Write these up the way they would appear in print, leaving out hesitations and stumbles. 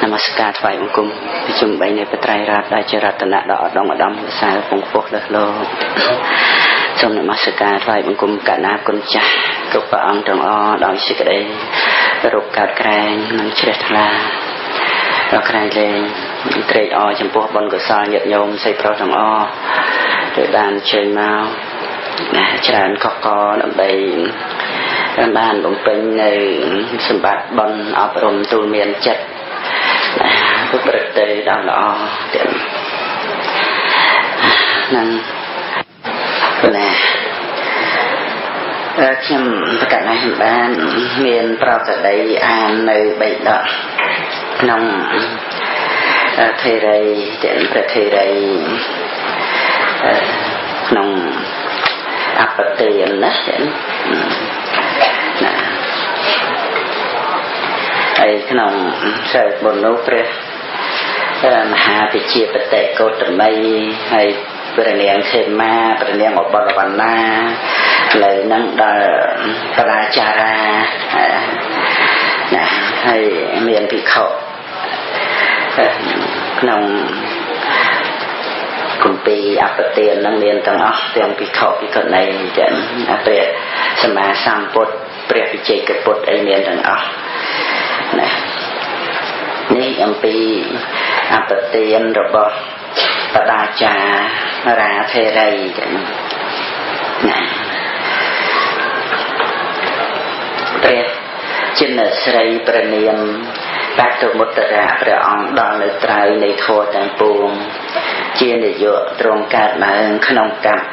នមស្ការថ្វាយបង្គំប្រជុំ3នៃបត្រៃរតដែលជារតនៈដ៏ឧត្តមឧត្តមវិសាលពងពោះលើសលោកសូមនមស្ការថ្វាយបង្គំកណាគុណចាស់គ្រប់ព្រះអង្គទាំងអស់ដោយសេចក្តីរកកើតក្រែងនិងជ្រះថ្លាដល់ក្រែងលែងត្រេកអរចំពោះបុណ្យកុសលញាតិញោមស្រីប្រុសទាំងអស់ដែលបានជើញមកណាច្រើនកកដើម្បីបានបំពេញនៅសម្បត្តិបុណ្យអប់រំទូលមានចិត្តណាប្រព្រឹត្តទៅដល់ល្អទាំងនឹងណាខ្ញុំប្រកាសណាស់បានមានប្រកដីអាននៅបៃដកក្នុងធេរីទាំងព្រះធេរីក្នុងអបទានណាណាហើយក្នុងសិលបុណ្យនោះព្រះមហាវិជាបតិកោតមីហើយព្រះនាងខេមាព្រះនាងអបលវណ្ណានៅនឹងដល់បដាចារាណាហើយមានភិក្ខុក្នុងគម្ពីរអបទាននឹងមានទាំងអស់ទាំងភិក្ខុភិក្ខុនីទាំងព្រះសម្មាសម្ពុទ្ធព្រះវិជ័យកពុទ្ធអីមានទាំងអស់ណានេះអំពីអបទានរបស់បដាចារាធេរីណាព្រះចិនស្រីព្រះនាមបតុមុត្តរៈព្រះអង្គដល់នៅត្រើយនៃធម៌ទាំងពួងជានាយកទ្រង់កើតឡើងក្នុងកម្ម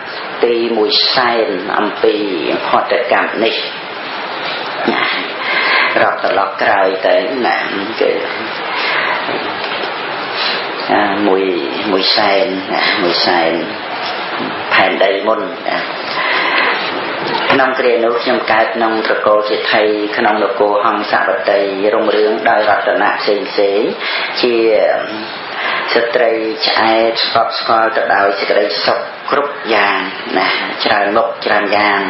ទី1សែនអំពីផតកម្មនេះណារាប់ត្រឡប់ក្រោយទៅណាគឺមួយសែនណាមួយសែនផែនដីមុនណាក្នុងគ្រានោះខ្ញុំកើតក្នុងត្រកូលសេដ្ឋីក្នុងនគរហង្សវតីរុងរឿងដោយរតនៈផ្សេងផ្សេងជាស្ត្រីឆ្អែតស្កប់ស្កល់ទៅដោយសេចក្តីសុខគ្រប់យ៉ាងណាច្រើនមុខច្រើនយ៉ាង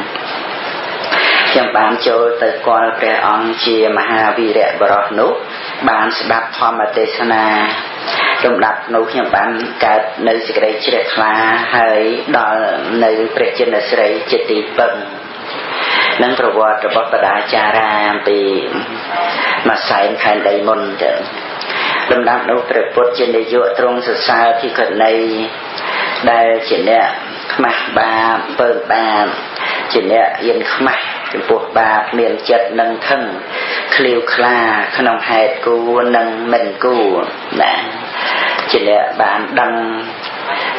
ខ្ញុំបានចូលទៅគាល់ព្រះអង្គជាមហាវីរៈបរោះនោះបានស្ដាប់ធម្មទេសនាលំដាប់នោះខ្ញុំបានកើតនៅសេចក្តីជ្រះថ្លាហើយដល់នៅព្រះចិនស្រីជាទីពឹងនិងប្រវត្តិរបស់បដាចារាពីមួយសែនផែនដីមុនទៅលំដាប់នោះព្រះពុទ្ធជានាយកទ្រង់សរសើរភិក្ខុនីដែលជាអ្នកខ្មាស់បាបពើបាបជាអ្នកយិនខ្មាស់ចំពោះបាបមានចិត្តនឹងថឹងឃ្លាវខ្លាក្នុងហេតុគួរនិងមិនគួរណាជាអ្នកបានដឹង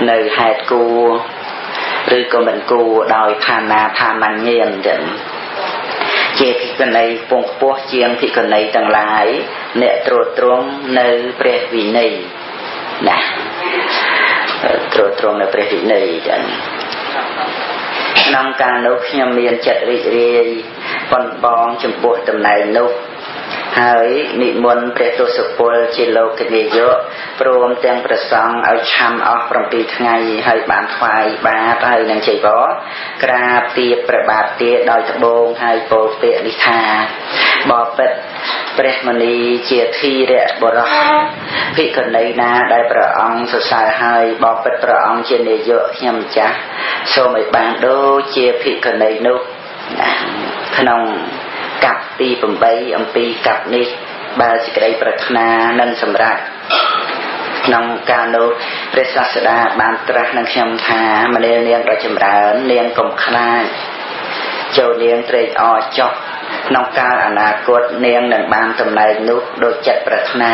នៅហេតុគួរឬក៏មិនគួរដោយឋានាឋាមញ្ញញាណចឹងជាភិក្ខុនីពងខ្ពស់ជាងភិក្ខុនីទាំងឡាយអ្នកត្រួតត្រងនៅព្រះវិន័យណាត្រួតត្រងនៅព្រះវិន័យចឹងក្នុងកាលនោះខ្ញុំមានចិត្តរីករាយប៉ុនបងចំពោះតំណែងនោះហើយនិមន្តព្រះទសពលជាលោកនាយកព្រមទាំងព្រះសង្ឃឲ្យឆាំអស់7ថ្ងៃហើយបានថ្វាយបាតហើយនឹងចីវរក្រាបទាបព្រះបាទទាដោយត្បូងហើយពោលពាក្យនេះថាបពិតព្រះមុនីជាធីរៈបុរសភិក្ខុនីណាដែលព្រះអង្គសរសើរហើយបពិតព្រះអង្គជានាយកខ្ញុំម្ចាស់សូមឲ្យបានដូចជាភិក្ខុនីនោះក្នុងកັບទី8អំពីកັບនេះបើសេចក្តីប្រាថ្នានឹងសម្រាប់ក្នុងកាលនោះព្រះសាស្តាបានត្រាស់នឹងខ្ញុំថាមនាលនាងដ៏ចម្រើននាងកុំខ្លាចចូលនាងត្រេកអរចុះក្នុងកាលអនាគតនាងនឹងបានតំណែងនោះដោយចិត្តប្រាថ្នា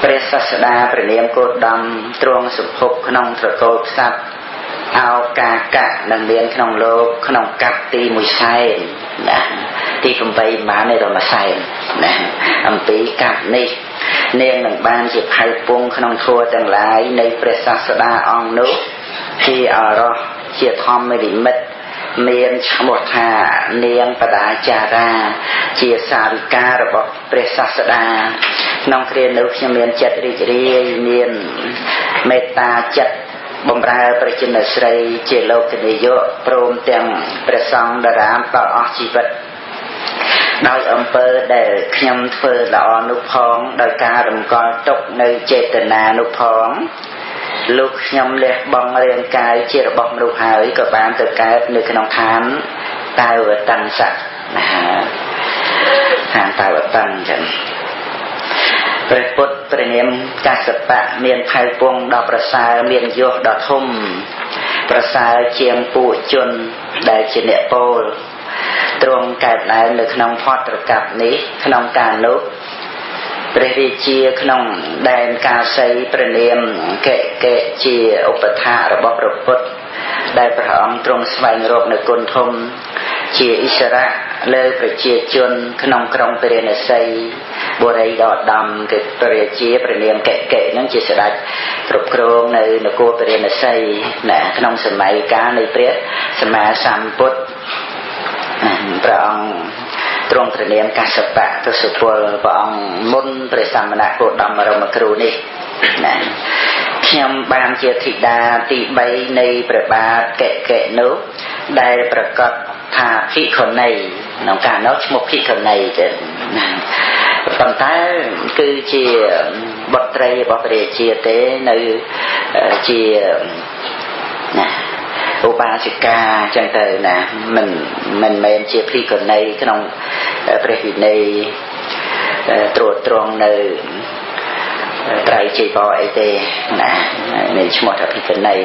ព្រះសាស្តាព្រះនាមគោតមទ្រង់សម្ភពក្នុងត្រកូលក្សត្រអោកាកៈនឹងមានក្នុងលោកក្នុងកັບទី1សែនណាទី8បានទេដល់1សែនណាអំពីកັບនេះនាងនឹងបានជាផៅពងក្នុងធម៌ទាំងឡាយនៃព្រះសាស្តាអង្គនោះជាអរោះជាធម្មនិមិត្តមានឈ្មោះថានាងបដាចារាជាសាវិការបស់ព្រះសាស្តាក្នុងគ្រានោះខ្ញុំមានចិត្តរីករាយមានមេត្តាចិត្តបំរើព្រះចិនស្រីជាលោកនាយកព្រមទាំងព្រះសង្ឃតារាមដល់អស់ជីវិត ដោយអំពើដែលខ្ញុំធ្វើល្អនោះផងដោយការរំកល់ទុកនៅចេតនានោះផងលោកខ្ញុំលះបង់រាងកាយជារបស់មនុស្សហើយក៏បានទៅកើតនៅក្នុងឋានតាវតង្សៈណាឋានតាវតង្សចឹងព្រះពុទ្ធព្រះនាមកាសបៈមានផៅពងដ៏ប្រសើរមានយសដ៏ធំប្រសើរជាងពួកជនដែលជាអ្នកពោលទ្រង់កើតឡើងនៅក្នុងផត្រកັບនេះក្នុងកាលនោះព្រះរាជាក្នុងដែនកាសីព្រះនាមកេកេជាឧបថារបស់ព្រះពុទ្ធដែលព្រះអង្គទ្រង់ស្វែងរកនៅគុណធំជាអិសរៈលើប្រជាជនក្នុងក្រុងពារាណសីបុរីដ៏ឧត្តមគឺព្រះរាជាព្រះនាមកេកេនឹងជាស្ដេចគ្រប់គ្រងនៅនគរពារាណសីណាក្នុងសម័យកាលនៃព្រះសម្មាសម្ពុទ្ធព្រះអង្គទ្រង់ព្រះនាមកាសបៈទសពលព្រះអង្គមុនព្រះសមណគោតមរមគ្រូនេះណាខ្ញុំបានជាធីតាទី3នៃព្រះបាទកេកេនោះដែលប្រកាសថាភិក្ខុនីក្នុងកាលនោះឈ្មោះភិក្ខុនីទេណាប៉ុន្តែគឺជាបុត្រីរបស់ព្រះរាជាទេនៅជាណាឧបាសិកាចឹងទៅណាមិនមែនជាភិក្ខុនីក្នុងព្រះវិន័យត្រួតត្រងនៅត្រៃជ័យបអីទេណាមានឈ្មោះថាភិក្ខុនី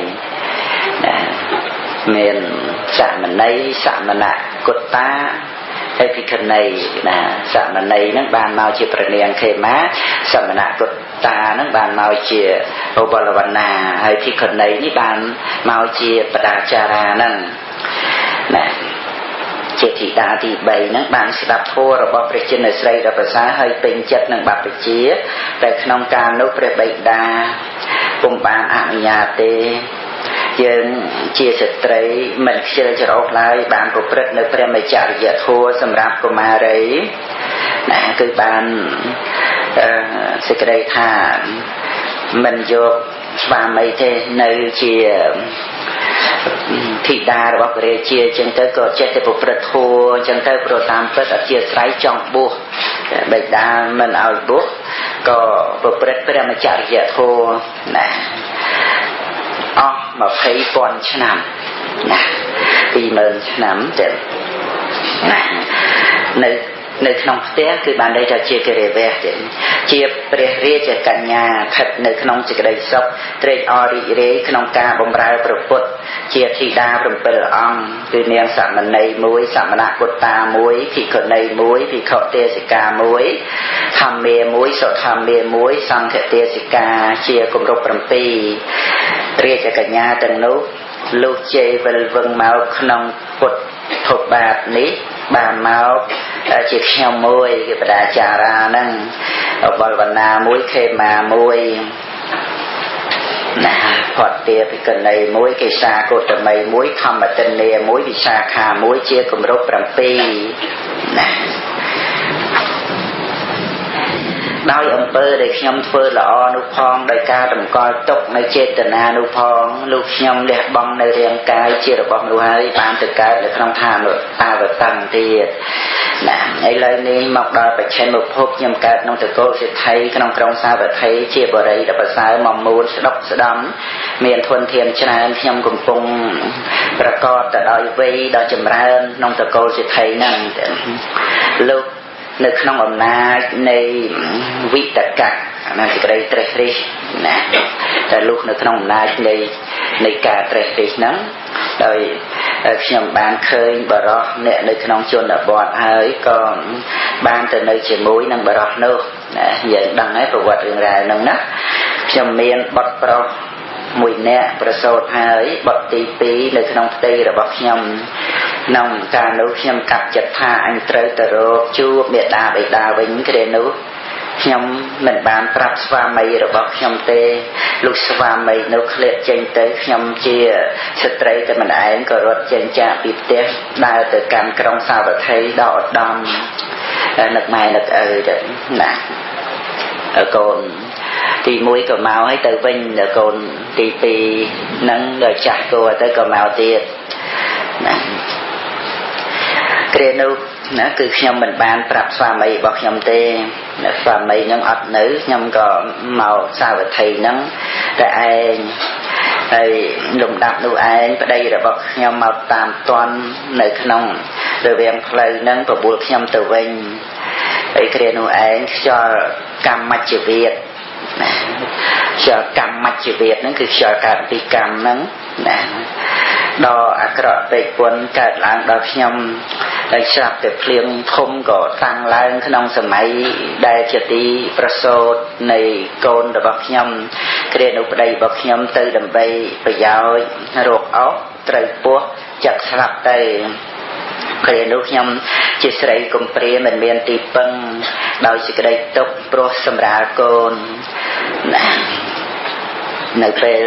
ណាមានសមណីសមណកុតាហើយភិក្ខុនីណាសមណីហ្នឹងបានមកជាព្រះនាងខេមាសមណកុតាហ្នឹងបានមកជាឧបលវណ្ណាហើយភិក្ខុនីនេះបានមកជាបដាចារាហ្នឹងណាជាធីតាទី3ហ្នឹងបានស្ដាប់ធម៌របស់ព្រះជិនស្រីដ៏ប្រសើរហើយពេញចិត្តនឹងបព្វជិតែក្នុងកាលនោះព្រះបិតាពុំបានអនុញ្ញាតទេយើងជាស្ត្រីមិនខ្ជិលច្រអូសឡើយបានប្រព្រឹត្តនៅព្រះមច្ចរិយធម៌សម្រាប់កុមារីណាគឺបានសេចក្តីថាមិនយកស្វាមីទេនៅជាធីតារបស់ព្រះរាជាចឹងទៅក៏ចេះតែប្រព្រឹត្តធម៌ចឹងទៅព្រោះតាមពិតអធិស្រ័យចង់បួសបិតាមិនឲ្យបួសក៏ប្រព្រឹត្តព្រះមច្ចរិយធម៌ណាអស់ 20,000 ឆ្នាំណា 20,000 ឆ្នាំចឹងណានៅក្នុងផ្ទះគឺបានន័យថាជាកិរិវៈជាព្រះរាជកញ្ញាស្ថិតនៅក្នុងសេចក្តីសុខត្រេកអររីករាយក្នុងការបម្រើព្រះពុទ្ធជាធីតា7អង្គគឺនាងសមណី1សមណកុតា1ភិក្ខុនី1ភិក្ខុទេសកា1ធម្មា1សុធម្មា1សង្ឃទេសកាជាគម្រប់7រាជកញ្ញាទាំងនោះលុះជ័យវិលវឹងមកក្នុងពុទ្ធបាទនេះបានមកជាខ្ញុំមួយគឺបដាចារាហ្នឹងអបលវណ្ណាមួយខេមាមួយណាផតទាភិក្ខុនីមួយកេសាកោតមីមួយធម្មទិន្នាមួយវិសាខាមួយជាគម្រប់7ណាដោយអំពើដែលខ្ញុំធ្វើល្អនោះផងដោយការតម្កល់ទុកនៅចេតនានោះផងលោកខ្ញុំលះបង់នៅរាងកាយជារបស់មនុស្សហើយបានទៅកើតនៅក្នុងឋានតាវតង្សទៀតណាឥឡូវនេះមកដល់បច្ឆិមភពខ្ញុំកើតក្នុងត្រកូលសេដ្ឋីក្នុងក្រុងសាវត្ថីជាបុរីដ៏ប្រសើរមកមូលស្ដុកស្ដំមានធនធានច្រើនខ្ញុំកំពុងប្រកបទៅដោយវ័យដ៏ចម្រើនក្នុងត្រកូលសេដ្ឋីហ្នឹងលោកនៅក្នុងអំណាចនៃវិតកៈណាសេចក្តីត្រេះរិះណាតែលុះនៅក្នុងអំណាចនៃការត្រេះរិះហ្នឹងដោយខ្ញុំបានឃើញបរោះអ្នកនៅក្នុងជនបទហើយក៏បានទៅនៅជាមួយនឹងបរោះនោះណាយើងដឹងហើយប្រវត្តិរឿងរ៉ាវហ្នឹងណាខ្ញុំមានបុត្រប្រុសមួយនាក់ប្រសូតហើយបុត្រទី2នៅក្នុងផ្ទៃរបស់ខ្ញុំក្នុងកាលនោះខ្ញុំកាត់ចិត្តថាអញត្រូវទៅរកជួបមេដាបិតាវិញគ្រានោះខ្ញុំមិនបានប្រាប់ស្វាមីរបស់ខ្ញុំទេលោកស្វាមីនៅឃ្លាតចេញទៅខ្ញុំជាស្ត្រីតែម្នាក់ឯងក៏រត់ចេញចាកពីផ្ទះដើរទៅកាន់ក្រុងសាវត្ថីដ៏ឧត្តមនឹកម៉ែនឹកឪទៅណាកូនទី1ក៏មកហើយទៅវិញកូនទី2ហ្នឹងដល់ចាស់គួរទៅក៏មកទៀតណាគ្រានោះ ណាគឺខ្ញុំមិនបានប្រាប់ស្វាមីរបស់ខ្ញុំទេស្វាមីនឹងអត់នៅខ្ញុំក៏មកសាវត្ថីនឹងតែឯងហើយលំដាប់នោះឯងប្តីរបស់ខ្ញុំមកតាមតន់នៅក្នុងរវាងផ្លូវនឹងបបួលខ្ញុំទៅវិញហើយគ្រានោះឯងខ្យល់កម្មមជ្ឈវិទ្យណាខ្យល់កម្មមជ្ឈវិទ្យហ្នឹងគឺខ្យល់កើតពីកម្មហ្នឹងណាដល់អាក្រក់ពេកពន្ធកើតឡើងដល់ខ្ញុំហើយស្រាប់តែភ្លៀងធំក៏តាំងឡើងក្នុងសម័យដែលជាទីប្រសូតនៃកូនរបស់ខ្ញុំគ្រានោះប្តីរបស់ខ្ញុំទៅដើម្បីប្រយោជន៍រកអស់ត្រូវពោះចាក់ស្លាប់ទៅគ្រានោះខ្ញុំជាស្រីកំព្រាមិនមានទីពឹងដោយសេចក្តីទុក្ខព្រោះសម្រាលកូនណានៅពេល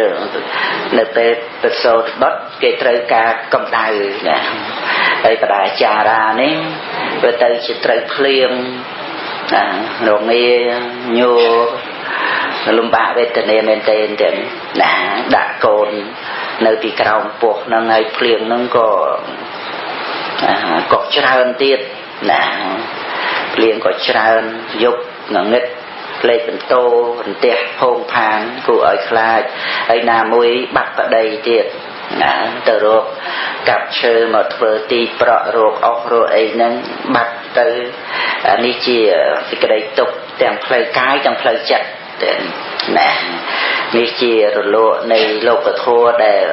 ប្រសូតបុត្រគេត្រូវការកម្ដៅណាហើយបដាចារានេះវាទៅជាត្រូវភ្លៀងណារងាញ័រលំបាកវេទនាមែនទែនទាំងណាដាក់កូននៅពីក្រោមពោះហ្នឹងហើយភ្លៀងហ្នឹងក៏ច្រើនទៀតណាភ្លៀងក៏ច្រើនយប់ងងឹតលេខបន្ទោរន្ទះផោងផាងគួរឲ្យខ្លាចហើយណាមួយបាត់ប្តីទៀតណាទៅរកកាប់ឈើមកធ្វើទីប្រក់រកអស់រកអីហ្នឹងបាត់ទៅនេះជាសេចក្តីទុក្ខទាំងផ្លូវកាយទាំងផ្លូវចិត្តណានេះជារលកនៃលោកធម៌ដែល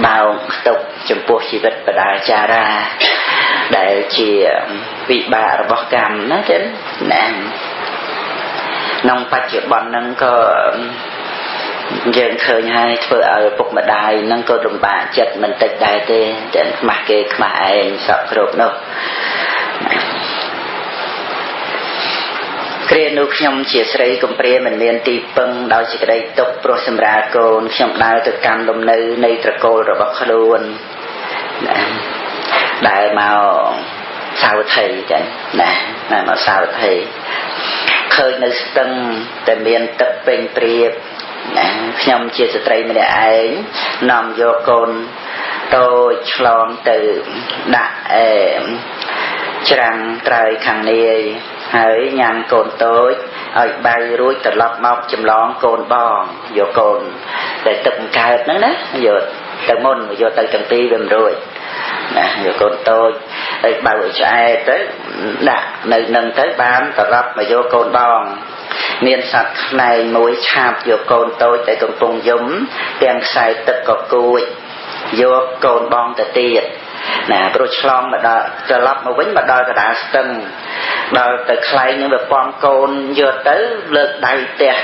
បោកខ្ទប់ចំពោះជីវិតបដាចារាដែលជាវិបាករបស់កម្មណាចឹងណាក្នុងបច្ចុប្បន្នហ្នឹងក៏យើងឃើញហើយធ្វើឲ្យឪពុកម្ដាយហ្នឹងក៏លំបាកចិត្តមិនតិចដែរទេតែខ្មាស់គេខ្មាស់ឯងសពគ្រប់នោះគ្រានោះខ្ញុំជាស្រីកំព្រាមិនមានទីពឹងដោយសេចក្តីទុក្ខព្រោះសម្រាលកូនខ្ញុំដើរទៅកាន់លំនៅនៃត្រកូលរបស់ខ្លួនណាដើរមកសាវត្ថីចឹងណាមកសាវត្ថីឃើញនៅស្ទឹងតែមានទឹកពេញព្រាបណាខ្ញុំជាស្ត្រីម្នាក់ឯងនាំយកកូនតូចឆ្លងទៅដាក់អែច្រាំងត្រើយខាងនាយហើយញ៉ាំកូនតូចឲ្យបៅរួចត្រឡប់មកចម្លងកូនបងយកកូនដែលទឹកកើតហ្នឹងណាយកទៅមុនយកទៅទាំងពីរវាមិនរួចណាយកកូនតូចហើយបៅឲ្យឆ្អែតទៅដាក់នៅនឹងទៅបានត្រឡប់មកយកកូនបងមានសត្វខ្នែងមួយឆាបយកកូនតូចដែលកំពុងយំទាំងខ្សែទឹកក៏គួចយកកូនបងទៅទៀតណាព្រោះឆ្លងមកដល់ត្រឡប់មកវិញមកដល់កណ្ដាលស្ទឹងដល់ទៅខ្លែងនឹងវាពំកូនយកទៅលើកដៃផ្ទះ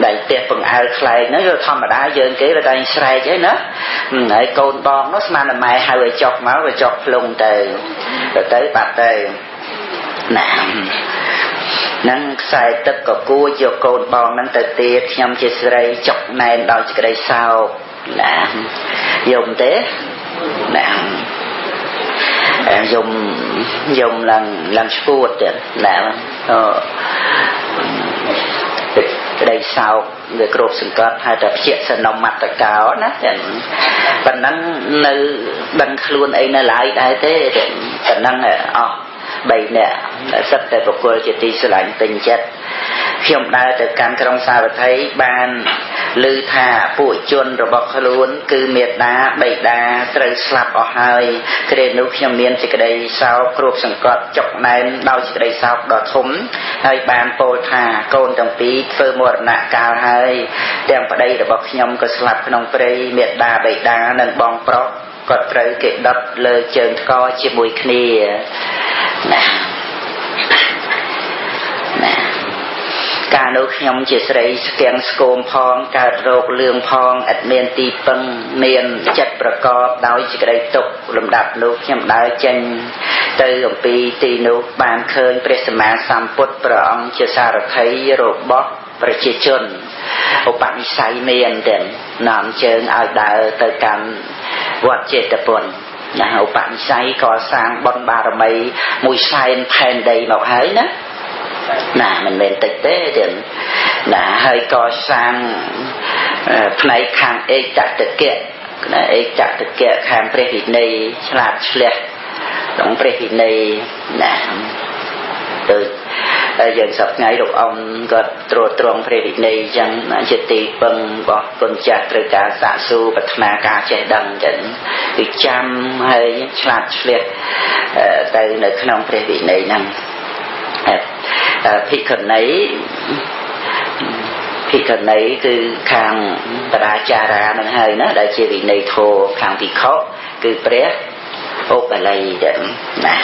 ដៃផ្ទះបង្អើលខ្លែងហ្នឹងធម្មតាយើងគេវាតែស្រែកអីណាហើយកូនបងនោះស្មានតែម៉ែហៅឲ្យចុកមកវាចុកភ្លុងទៅទៅបាត់ទៅណានឹងខ្សែទឹកក៏គួចយកកូនបងហ្នឹងទៅទៀតខ្ញុំជាស្រីចុកណែនដោយសេចក្តីសោកណាយំទេណាយំយំឡើងឈួតទៀតណាក្តីសោកវាគ្រប់សង្កត់ហៅថាព្យសនមត្តកោណាប៉ុណ្ណឹងនៅដឹងខ្លួនអីនៅឡើយដែរទេប៉ុណ្ណឹងអស់3នាក់សិតតែបុគ្គលជាទីស្រឡាញ់ពេញចិត្តខ្ញុំដើរទៅកាន់ក្រុងសាវត្ថីបានឮថាពួកជនរបស់ខ្លួនគឺមេដាបិតាត្រូវស្លាប់អស់ហើយគ្រានោះខ្ញុំមានសេចក្តីសោកគ្រប់សង្កត់ចុកណែនដោយសេចក្តីសោកដ៏ធំហើយបានពោលថាកូនទាំងពីរធ្វើមរណកាលហើយទាំងប្តីរបស់ខ្ញុំក៏ស្លាប់ក្នុងព្រៃមេដាបិតានិងបងប្រុសក៏ត្រូវគេដុតលើជើងថ្កជាមួយគ្នាណាណាកាលនោះខ្ញុំជាស្រីស្គាំងស្គមផងកើតរោគលឿងផងឥតមានទីពឹងមានចិត្តប្រកបដោយសេចក្តីទុក្ខលំដាប់នោះខ្ញុំដើរចេញទៅអំពីទីនោះបានឃើញព្រះសម្មាសម្ពុទ្ធព្រះអង្គជាសារថីរបស់ប្រជាជនឧបនិស្ស័យមានទាំងនាំជើងឲ្យដើរទៅកាន់វត្តចេតពុនណាឧបនិស្ស័យកសាងបុណ្យបារមីមួយសែនផែនដីមកហើយណាណាមិនមែនតិចទេទៀតណាហើយកសាងផ្នែកខាងឯកតតិកៈណាឯកតតិកៈខាងព្រះវិន័យឆ្លាតឆ្លះ ក្នុងព្រះវិន័យណាដូចយើងសប្តាហ៍ថ្ងៃលោកអង្គគាត់ត្រួតត្រងព្រះវិន័យអញ្ចឹងជាទីពឹងរបស់គុណចាស់ត្រូវការសាកសួរប្រាថ្នាការចេះដឹងអញ្ចឹងគឺចាំហើយឆ្លាតឆ្លៀតទៅនៅក្នុងព្រះវិន័យហ្នឹងភិក្ខុនីភិក្ខុនីគឺខាងបរាចារានឹងហើយណាដែលជាវិន័យធម៌ខាងភិក្ខុគឺព្រះឧបាលីណា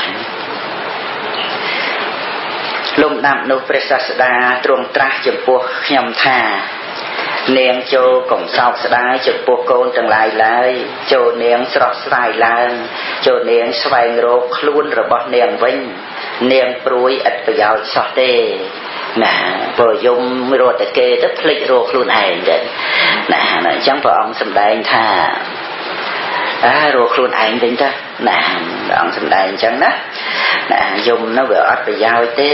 លំដាប់នោះព្រះសាស្តាទ្រង់ត្រាស់ចំពោះខ្ញុំថានាងចូលកុំសោកស្ដាយចំពោះកូនទាំងឡាយឡើយចូលនាងស្រស់ស្រាយឡើងចូលនាងស្វែងរកខ្លួនរបស់នាងវិញនាងព្រួយឥតប្រយោជន៍សោះទេណាព្រោះយំរត់តែគេទៅភ្លេចរកខ្លួនឯងទៅណាអញ្ចឹងព្រះអង្គសម្ដែងថារកខ្លួនឯងវិញទៅណាព្រះអង្គសម្ដែងអញ្ចឹងណាណាយំនោះវាអត់ប្រយោជន៍ទេ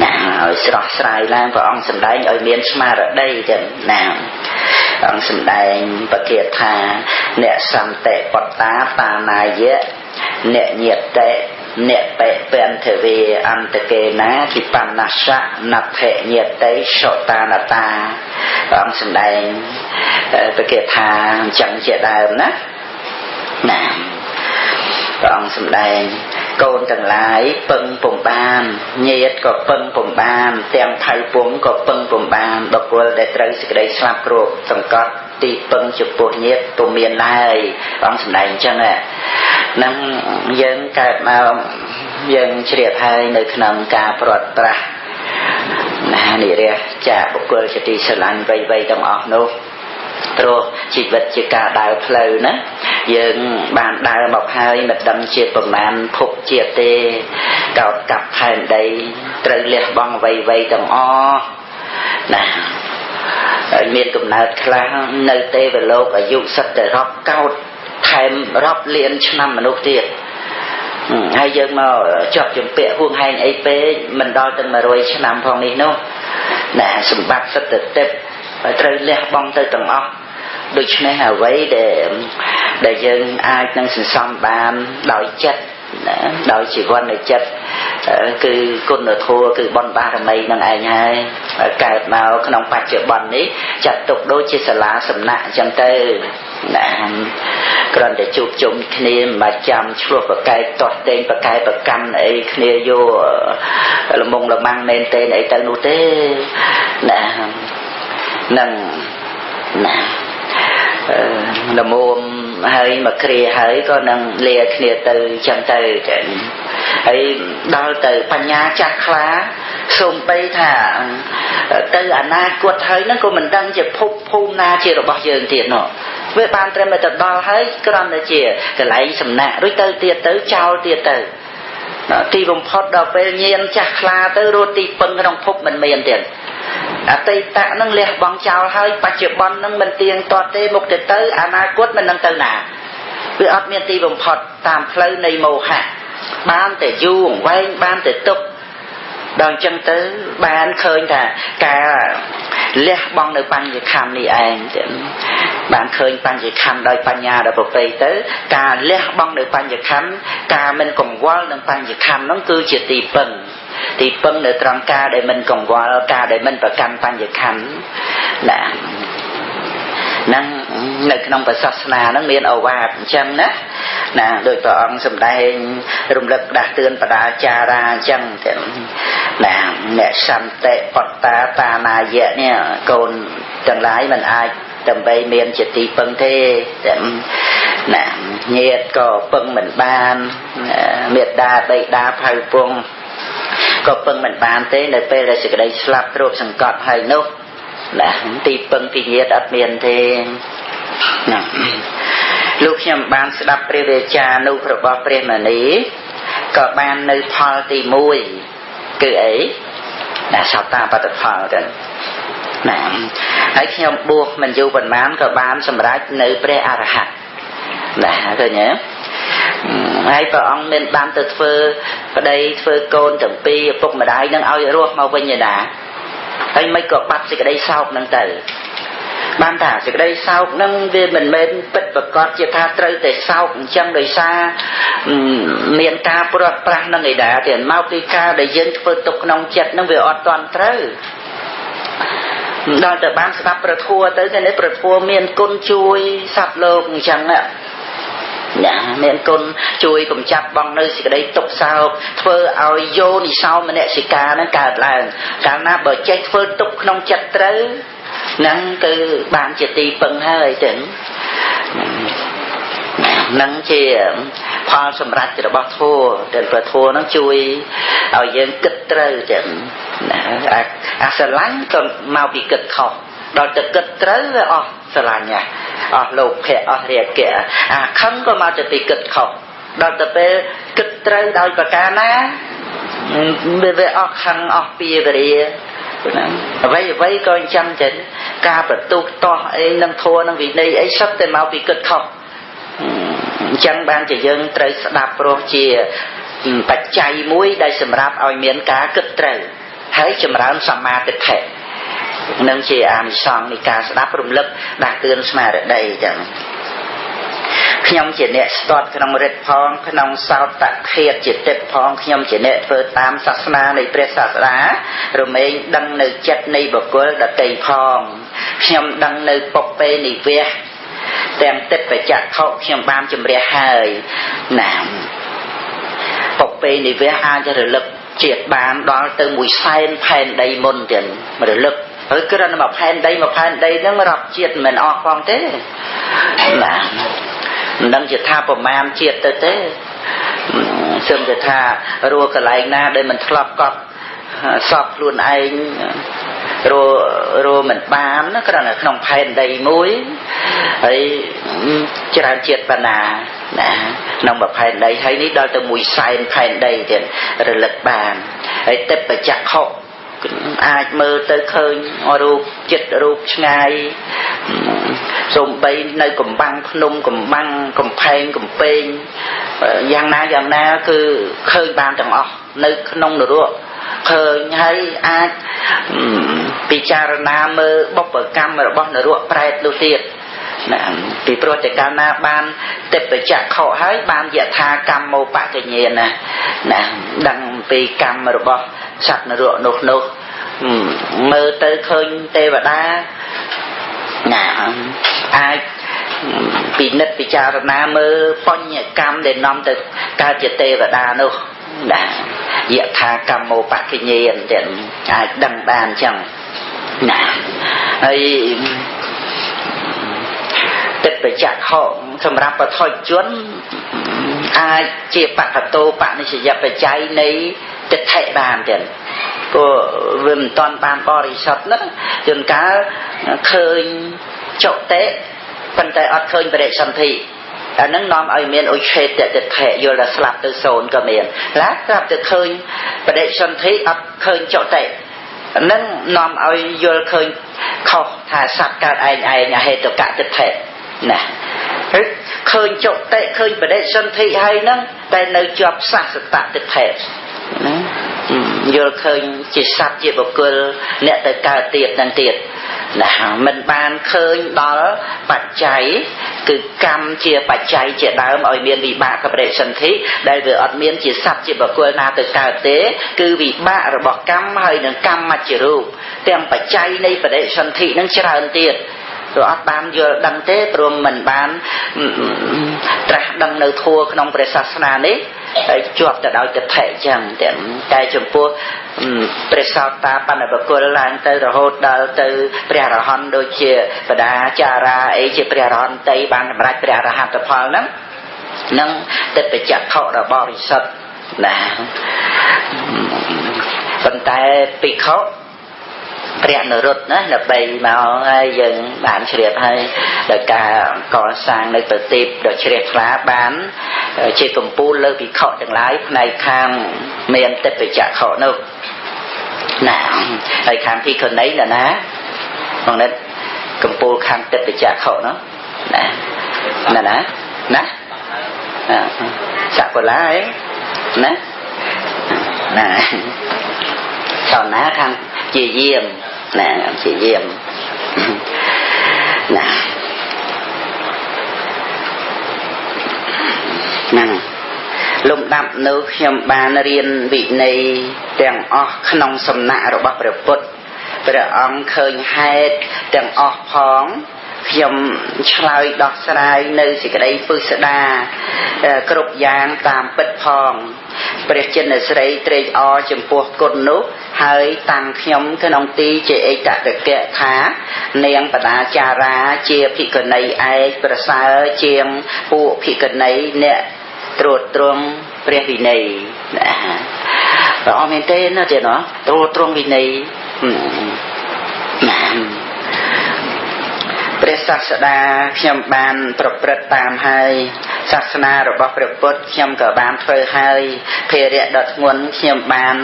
ណាឲ្យស្រស់ស្រាយឡើងព្រះអង្គសម្ដែងឲ្យមានស្មារតីចឹងណាព្រះអង្គសម្ដែងបកាថាអ្នកសន្តិបត្តាតានាយៈអ្នកញាតិអ្នកបិពន្ធវេអន្តកេណាគិបណ្ណសៈណដ្ឋញាតិសតានតាព្រះអង្គសម្ដែងបកាថាអញ្ចឹងជាដើមណាណាព្រះអង្គសម្ដែងកូនទាំងឡាយពឹងពុំបានញាតិក៏ពឹងពុំបានទាំងផៅពងក៏ពឹងពុំបានបុគ្គលដែលត្រូវសេចក្តីស្លាប់គ្របសង្កត់ទីពឹងចំពោះញាតិពុំមានឡើយព្រះអង្គសម្ដែងអញ្ចឹងហ្នឹងយើងកើតមកយើងជ្រាបហើយនៅក្នុងការប្រត់ប្រាស់ណានិរះចាបុគ្គលជាទីស្រឡាញ់វ័យៗទាំងអស់នោះព្រោះជីវិតជាការដើរផ្លូវណាយើងបានដើរមកហើយមិនដឹងជាប្រមាណភពជាតិទេកោតកាប់ផែនដីត្រូវលះបង់អ្វីៗទាំងអស់ណាហើយមានកំណើតខ្លះនៅទេវលោកអាយុសិតតែរាប់កោតថែមរាប់លានឆ្នាំមនុស្សទៀតហើយយើងមកជាប់ជំពាក់ហួងហែងអីពេកមិនដល់ទាំង100ឆ្នាំផងនេះនោះណាសម្បត្តិសិតតែទេពត្រូវលះបង់ទៅទាំងអស់ដូច្នេះអ្វីដែលយើងអាចនឹងសន្សំបានដោយចិត្តណាដោយជីវិតនៃចិត្តគឺគុណធម៌គឺបុណ្យបារមីនឹងឯងហើយកើតមកក្នុងបច្ចុប្បន្ននេះចាត់ទុកដូចជាសាលាសំណាក់អញ្ចឹងទៅណាគ្រាន់តែជួបជុំគ្នាមិនចាំឆ្លោះប្រកែកទាស់ទែងប្រកែប្រកាន់អីគ្នាយកលំងលម៉ាំងមែនទេអីទៅនោះទេណានឹងណាលមុំហើយមកគ្រាហើយក៏នឹងលាគ្នាទៅចឹងទៅហើយដល់ទៅបញ្ញាចាស់ខ្លាសូម្បីថាទៅអនាគតហើយហ្នឹងក៏មិនដឹងជាភពភូមិណាជារបស់យើងទៀតនោះវាបានត្រឹមតែទៅដល់ហើយគ្រាន់តែជាកន្លែងសំណាក់រួចទៅទៀតទៅចោលទៀតទៅទីបំផុតដល់ពេលញៀនចាស់ខ្លាទៅរត់ទីពឹងក្នុងភពមិនមានទៀតអតីតៈនឹងលះបង់ចោលហើយបច្ចុប្បន្ននឹងមិនទៀងទាត់ទេមុខទៅទៅអនាគតមិននឹងទៅណាវាអត់មានទីបំផុតតាមផ្លូវនៃមោហៈបានតែយូរវែងបានតែទុកដល់អញ្ចឹងទៅបានឃើញថាការលះបង់នៅបញ្ញខណ្ឌនេះឯងបានឃើញបញ្ញខណ្ឌដោយបញ្ញាដល់ប្រពៃទៅការលះបង់នៅបញ្ញខណ្ឌការមិនកង្វល់នឹងបញ្ញខណ្ឌហ្នឹងគឺជាទីពឹងទីពឹងនៅត្រង់ការដែលមិនកង្វល់ការដែលមិនប្រកាន់បញ្ញខណ្ឌណាហ្នឹងនៅក្នុងព្រះសាសនាហ្នឹងមានឱវាទអញ្ចឹងណាណាដោយព្រះអង្គសម្ដែងរំលឹកដាស់តឿនបដាចារាអញ្ចឹងណាអ្នកសន្តិបត្តាតានាយៈនេះកូនទាំងឡាយមិនអាចដើម្បីមានជាទីពឹងទេណាញាតិក៏ពឹងមិនបានមេត្តាបិតាផៅពងក៏ពឹងមិនបានទេនៅពេលដែលសេចក្តីស្លាប់គ្របសង្កត់ហើយនោះណាទីពឹងពីញាតិអត់មានទេណាលោកខ្ញុំបានស្ដាប់ព្រះវាចានោះរបស់ព្រះមនីក៏បាននៅផលទី1គឺអីណាសោតាបត្តផលទៅណាហើយខ្ញុំបួសមិនយូរប៉ុន្មានក៏បានសម្រេចនៅព្រះអរហន្តណាឃើញទេហើយព្រះអង្គមានបានទៅធ្វើប្តីធ្វើកូនទាំងពីរឪពុកម្ដាយនឹងឲ្យរស់មកវិញឯណាហើយមិនក៏បាត់សេចក្តីសោកនឹងទៅ បានថាសេចក្តីសោកនឹងវាមិនមែនពិតប្រកបជាថាត្រូវតែសោកអញ្ចឹងដោយសារមានការព្រាត់ប្រាសនឹងឯដែរទេមកពីការដែលយើងធ្វើទុកក្នុងចិត្តនឹងវាអត់ទាន់ត្រូវដល់តែបានស្ដាប់ព្រះធម៌ទៅគេនេះព្រះធម៌មានគុណជួយសត្វលោកអញ្ចឹងណាមានគុណជួយកំចាត់បងនៅសេចក្តីទុកសោកធ្វើឲ្យយោនិសោមនសិកានឹងកើតឡើងកាលណាបើចេះធ្វើទុកក្នុងចិត្តត្រូវហ្នឹងគឺបានជាទីពឹងហើយចឹងនឹងជាផលសម្រេចរបស់ធម៌ដែលព្រះធម៌ហ្នឹងជួយឲ្យយើងគិតត្រូវចឹងណាអាស្រឡាញ់ក៏មកពីគិតខុសដល់ទៅគិតត្រូវវាអស់ស្រឡាញ់អស់លោភៈអស់រាគៈអាខឹងក៏មកទៅពីគិតខុសដល់ទៅពេលគិតត្រូវដោយប្រការណាវាអស់ខឹងអស់ពីវរាហ្នឹងអ្វីអ្វីក៏អញ្ចឹងចឹងការបន្ទុះតោះអីនឹងធัวនឹងវិន័យអីសុទ្ធតែមកពីគិតខុសអញ្ចឹងបានជាយើងត្រូវស្ដាប់ព្រោះជាបច្ច័យមួយដែលសម្រាប់ឲ្យមានការគិតត្រូវហើយចម្រើនសមាទិដ្ឋិនឹងជាអានិសង្សនៃការស្ដាប់រំលឹកដាស់តឿនស្មារតីចឹងខ្ញុំជាអ្នកស្ទាត់ក្នុងរិទ្ធផងក្នុងសោតធាតុជាទិព្វផងខ្ញុំជាអ្នកធ្វើតាមសាសនានៃព្រះសាស្តារមែងដឹងនៅចិត្តនៃបុគ្គលដទៃផងខ្ញុំដឹងនៅពុពេនិវៈទាំងទិព្វចក្ខុខ្ញុំបានជម្រះហើយណាពុពេនិវៈអាចរលឹកជាតិបានដល់ទៅ100,000ផែនដីមុនទៀតរលឹកហើយគ្រាន់តែមួយផែនដីមួយផែនដីហ្នឹងរាប់ជាតិមិនអស់ផងទេណាមិនដឹងជាថាប្រមាណជាតិទៅទេសឹមតែថារស់កន្លែងណាដែលមិនធ្លាប់កប់សពខ្លួនឯងរស់មិនបានណាគ្រាន់តែក្នុងផែនដីមួយហើយច្រើនជាតិបណ្ណាណាក្នុងមួយផែនដីហើយនេះដល់ទៅ100,000ផែនដីទៀតរលឹកបានហើយទិព្វចក្ខុអាចមើលទៅឃើញរូបចិត្តរូបឆ្ងាយសូម្បីនៅកំបាំងភ្នំកំបាំងកំផែងកំពែងយ៉ាងណាយ៉ាងណាគឺឃើញបានទាំងអស់នៅក្នុងនរកឃើញហើយអាចពិចារណាមើលបុព្វកម្មរបស់នរកប្រែតនោះទៀតណាពីព្រោះតែកាលណាបានទិព្វចក្ខុហើយបានយថាកម្មោបកញ្ញាណាណាដឹងពីកម្មរបស់សត្វនរកនោះនោះមើលទៅឃើញទេវតាណាអាចពិនិត្យពិចារណាមើលបញ្ញកម្មដែលនាំទៅកើតជាទេវតានោះណាយថាកម្មោបកញ្ញាទាំងអាចដឹងបានចឹងណាហើយទិព្វចក្ខុសម្រាប់បឋមជនអាចជាបកតោបនិស្សយបច្ច័យនៃទិដ្ឋិបានទៀតព្រោះវាមិនតាន់បានបរិសុទ្ធណាជួនកាលឃើញចុតិប៉ុន្តែអត់ឃើញបរិសន្ធិអានឹងនាំឲ្យមានឧឆេតទិដ្ឋិយល់ថាស្លាប់ទៅសូន្យក៏មានឡាស្រាប់ទៅឃើញបរិសន្ធិអត់ឃើញចុតិអានឹងនាំឲ្យយល់ឃើញខុសថាសត្វកើតឯងឯងអហេតុកទិដ្ឋិណាឃើញចុតិឃើញបរិសន្ធិហើយហ្នឹងតែនៅជាប់សាសតទិដ្ឋិណាយល់ឃើញជាសត្វជាបុគ្គលអ្នកទៅកើតទៀតនឹងទៀតណាមិនបានឃើញដល់បច្ច័យគឺកម្មជាបច្ច័យជាដើមឲ្យមានវិបាកបរិសន្ធិដែលវាអត់មានជាសត្វជាបុគ្គលណាទៅកើតទេគឺវិបាករបស់កម្មហើយនឹងកម្មមច្ចរូបទាំងបច្ច័យនៃបរិសន្ធិនឹងច្រើនទៀតព្រោះអត់បានយល់ដឹងទេព្រោះមិនបានត្រាស់ដឹងនៅធัวក្នុងព្រះសាសនានេះហើយជាប់ទៅដោយទិដ្ឋិចឹងតែចំពោះព្រះសោតាបណ្ឌបុគ្គលឡើងទៅរហូតដល់ទៅព្រះអរហន្តដូចជាបដាចារាអីជាព្រះអរហន្តីបានសម្រេចព្រះអរហន្តផលហ្នឹងនឹងទិព្វចក្ខុរបស់បរិសុទ្ធណាប៉ុន្តែភិក្ខុព្រះនរុត្តណាដើម្បីមកហើយយើងបានជ្រាបហើយដោយការកសាងនៅប្រទីបដ៏ជ្រះថ្លាបានជាកម្ពូលលើភិក្ខុទាំងឡាយផ្នែកខាងមានទិព្វចក្ខុនោះណាហើយខាងភិក្ខុនីណាណាបងនិតកម្ពូលខាងទិព្វចក្ខុនោះណាណាណាណាសកលាឯណាណាតណាខាងជាយាមណាជាយាម ណាហ្នឹងលំដាប់នោះខ្ញុំបានរៀនវិន័យទាំងអស់ក្នុងសំណាក់របស់ព្រះពុទ្ធព្រះអង្គឃើញហេតុទាំងអស់ផងខ្ញុំឆ្លើយដោះស្រាយនៅសេចក្តីពឹស្ដាគ្រប់យ៉ាងតាមពិតផងព្រះចិនស្រីត្រេកអរចំពោះគុណនោះហើយតាំងខ្ញុំក្នុងទីជាឯកតកៈថានាងបដាចារាជាភិក្ខុនីឯកប្រសើរជាងពួកភិក្ខុនីអ្នកត្រួតត្រងព្រះវិន័យណាព្រះអង្គមែនទេណាទៀតណោះត្រួតត្រងវិន័យណាព្រះសាស្តាខ្ញុំបានប្រព្រឹត្តតាមហើយសាសនារបស់ព្រះពុទ្ធខ្ញុំក៏បានធ្វើហើយភារៈដ៏ធ្ងន់ខ្ញុំបាន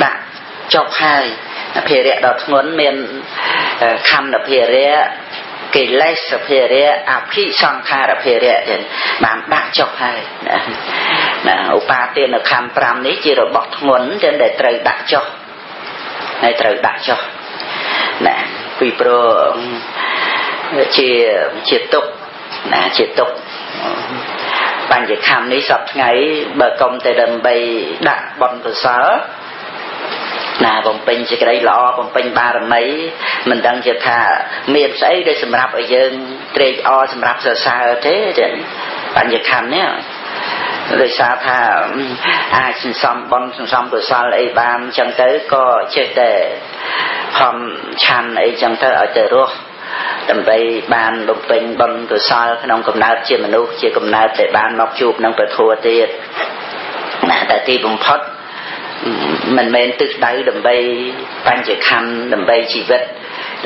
ដាក់ចុះហើយភារៈដ៏ធ្ងន់មានខណ្ឌភារៈកិលេសភារៈអភិសង្ខារភារៈទៀតបានដាក់ចុះហើយណាឧបាទានខណ្ឌ5នេះជារបស់ធ្ងន់ទៀតដែលត្រូវដាក់ចុះហើយត្រូវដាក់ចុះណាពីព្រោះជាទុកណាជាទុកបញ្ញខណ្ឌនេះសពថ្ងៃបើកុំតែដើម្បីដាក់បុណ្យកុសលណាបំពេញសេចក្តីល្អបំពេញបារមីមិនដឹងជាថាមានស្អីដែលសម្រាប់ឲ្យយើងត្រេកអរសម្រាប់សរសើរទេចឹងបញ្ញខណ្ឌនេះដោយសារថាអាចសន្សំបុណ្យសន្សំកុសលអីបានចឹងទៅក៏ចេះតែខំឆាន់អីចឹងទៅឲ្យទៅរស់ដើម្បីបានបំពេញបុណ្យកុសលក្នុងកំណើតជាមនុស្សជាកំណើតដែលបានមកជួបនឹងព្រះធម៌ទៀតណាតែទីបំផុតមិនមែនទិសដៅដើម្បីបញ្ចខណ្ឌដើម្បីជីវិត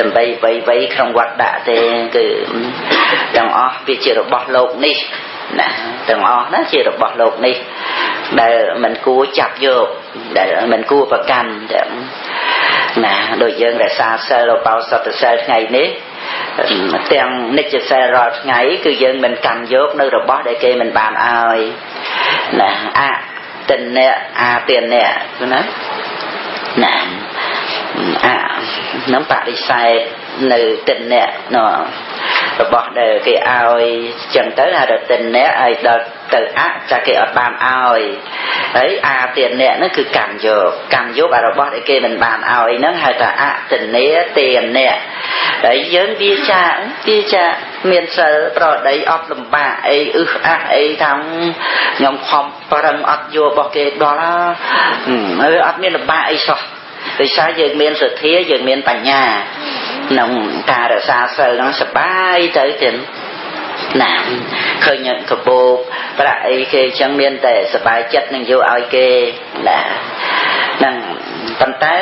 ដើម្បីវ័យក្នុងវត្តដាក់ទេគឺទាំងអស់វាជារបស់លោកនេះណាទាំងអស់ណាជារបស់លោកនេះដែលមិនគួរចាប់យកដែលមិនគួរប្រកាន់ទាំងណាដូចយើងរក្សាសិលឧបោសថសិលថ្ងៃនេះទាំងនិច្ចសិលរាល់ថ្ងៃគឺយើងមិនកាន់យកនៅរបស់ដែលគេមិនបានឲ្យណាអតិនៈអាទនៈណាណាអនឹងបដិសេធនៅទនៈណរបស់ដែលគេឲ្យចឹងទៅហៅថាទនៈឲ្យដល់ទៅអចាគេអត់បានឲ្យហើយអាទនៈហ្នឹងគឺកម្មយកកម្មយកអារបស់ដែលគេមិនបានឲ្យហ្នឹងហៅថាអទនេទេនៈហើយយើងវាចាមានសិលប្រដីអត់លំបាកអីអឹសអះអីថាខ្ញុំខំប្រឹងអត់យករបស់គេដល់ហើយអត់មានលំបាកអីសោះដោយសារយើងមានសទ្ធាយើងមានបញ្ញាក្នុងការរក្សាសិលហ្នឹងសប្បាយទៅទៀតណាឃើញកបោបប្រាក់អីគេចឹងមានតែសប្បាយចិត្តនឹងយកឲ្យគេណាហ្នឹងប៉ុន្តែ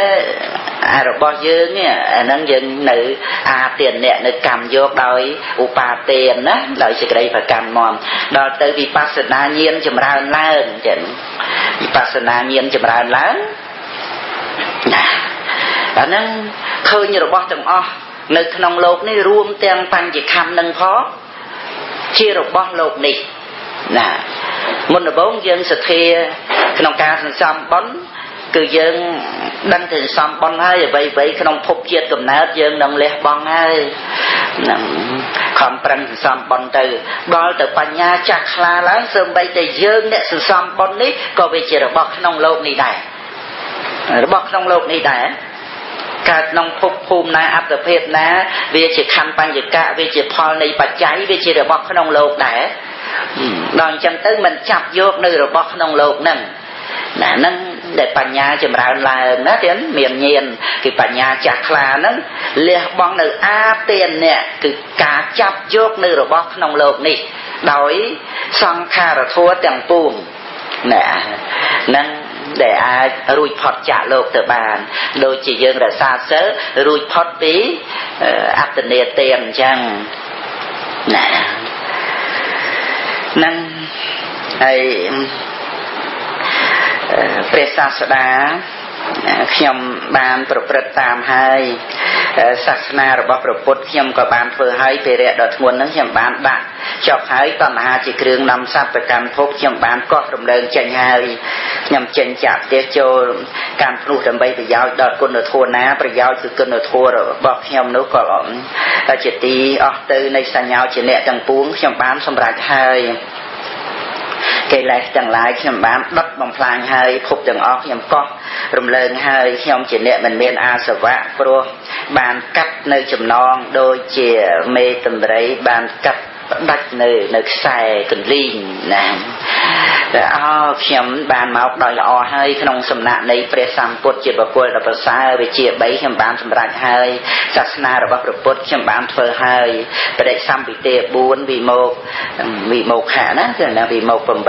អារបស់យើងនេះអាហ្នឹងយើងនៅអាទានៈនៅកម្មយកដោយឧបាទានណាដោយសេចក្តីប្រកម្មមដល់ទៅវិបស្សនាញាណចម្រើនឡើងចឹងវិបស្សនាញាណចម្រើនឡើងណាអាហ្នឹងឃើញរបស់ទាំងអស់នៅក្នុងលោកនេះរួមទាំងបញ្ចខណ្ឌនឹងផងជារបស់លោកនេះណាមុនដំបូងយើងសទ្ធាក្នុងការសន្សំបុណ្យគឺយើងដឹងតែសន្សំបុណ្យហើយអ្វីៗក្នុងភពជាតិកំណើតយើងនឹងលះបង់ហើយនឹងខំប្រឹងសន្សំបុណ្យទៅដល់ទៅបញ្ញាចាស់ខ្លាឡើងសូម្បីតែយើងអ្នកសន្សំបុណ្យនេះក៏វាជារបស់ក្នុងលោកនេះដែររបស់ក្នុងលោកនេះដែរកើតក្នុងភពភូមិណាអត្តភាពណាវាជាខណ្ឌបញ្ញកៈវាជាផលនៃបច្ច័យវាជារបស់ក្នុងលោកដែរដល់អញ្ចឹងទៅមិនចាប់យកនៅរបស់ក្នុងលោកហ្នឹងណាហ្នឹងដែលបញ្ញាចម្រើនឡើងណាទៀតមានញាណគឺបញ្ញាចាស់ខ្លាហ្នឹងលះបង់នៅអាទានៈគឺការចាប់យកនៅរបស់ក្នុងលោកនេះដោយសង្ខារធម៌ទាំងពួងណាហ្នឹងដែលអាចរួចផុតចាកលោកទៅបានដូចជាយើងរក្សាសិលរួចផុតពីអត្តនេទានអញ្ចឹងណាហ្នឹងហើយព្រះសាស្តាខ ខ្ញុំបានប្រព្រឹត្តតាមហើយសាសនារបស់ព្រះពុទ្ធខ្ញុំក៏បានធ្វើហើយភិរៈដ៏ធ្ងន់នឹងខ្ញុំបានដាក់ចប់ហើយតណ្ហាជាគ្រឿងនាំសត្វប្រកាន់ភពខ្ញុំបានកោះរំលើងចេញហើយខ្ញុំចេញចាកផ្ទះចូលកាន់ភ្នោះដើម្បីប្រយោជន៍ដល់គុណធម៌ណាប្រយោជន៍គឺគុណធម៌របស់ខ្ញុំនោះក៏ជាទីអស់ទៅនៃសញ្ញាជាអ្នកទាំងពួងខ្ញុំបានសម្រេចហើយកិលេសទាំងឡាយខ្ញុំបានដុតបំផ្លាញហើយភពទាំងអស់ខ្ញុំកោះរំលើងហើយខ្ញុំជាអ្នកមិនមានអាសវៈព្រោះបានកាត់នៅចំណងដូចជាមេតម្រៃបានកាត់ផ្ដាច់នៅខ្សែកន្លីងណាអោខ្ញុំបានមកដោយល្អហើយក្នុងសំណាក់នៃព្រះសម្ពុទ្ធជាបុគ្គលដ៏ប្រសើរវិជា3ខ្ញុំបានសម្រេចហើយសាសនារបស់ព្រះពុទ្ធខ្ញុំបានធ្វើហើយបដិសម្ពិទេ4វិមោកវិមោខៈណាគឺណាវិមោក8